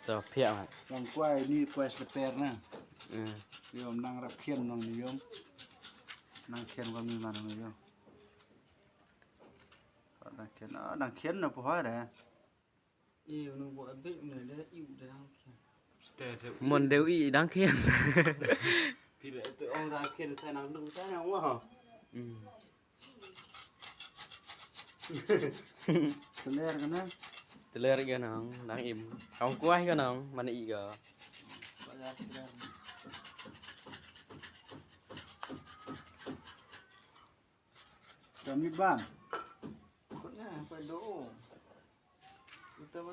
ຈະພຽກ ຄວາມກວາຍນີ້ ກວາຍສະແປນນະ. ເອີ ໂຍມນັ່ງຮັບຂຽນນ້ອງນິຍົມ ນັ່ງຂຽນຄວາມມີມານ້ອງນິຍົມ ນັ່ງຂຽນ ເອີ ນັ່ງຂຽນນະ ບໍ່ພໍແດ່. ເອີ ໜູບໍ່ເອົາເບັກເລີຍເດີ ອິ້ວເດີ ນັ່ງຂຽນ ມັນເດວອີດັງຂຽນ ພີລະເຕີອອງດາຂຽນໃສ່ນັ່ງດູໃສ່ນັ່ງວ່າ ອືມ. ຕະເລີກກັນນະ ຕະເລີກກັນນະ ນັ່ງອີ່ມ ເອົາກວາຍກັນນະ ມັນອີກກໍ ຈະມີບ້ານ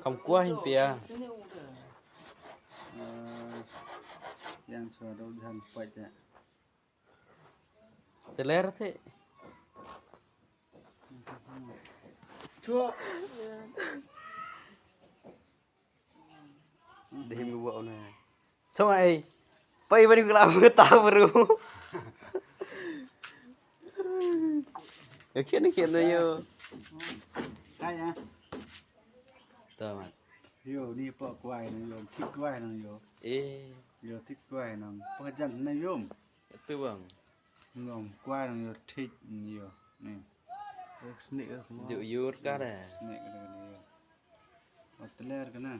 ຄຳກວາຍເປັນເປີຍ ເອີ ຢ່າງຊວດໂດນທັນໄປແທ້. ເຕເລເຣເທ ຊົ່ວ ເດມີເວົ້ານະ ຊ່ອງໄອ ໄປບັນທຶກລາວຕາບຣູ ເອີ ຂຽນ ຂຽນຢູ່ ໄດ້ນະ ຕາມາ ໂຍ ນີ້ເປາະກວາຍນະໂຍມ ທິດກວາຍນະໂຍ ເອ ໂຍ ທິດກວາຍນະ ປະຈັນນະໂຍມ. ຕື່ວັງ ງອມກວ່ານະໂຍ ທິກນີ້ໂຍ ນີ້ ເອີ ສະເນກເອີ ຢູ່ ຢູ່ກະແດ ສະເນກເອີ ນີ້ໂຍ ອອສເຕຣເລຍກະນະ.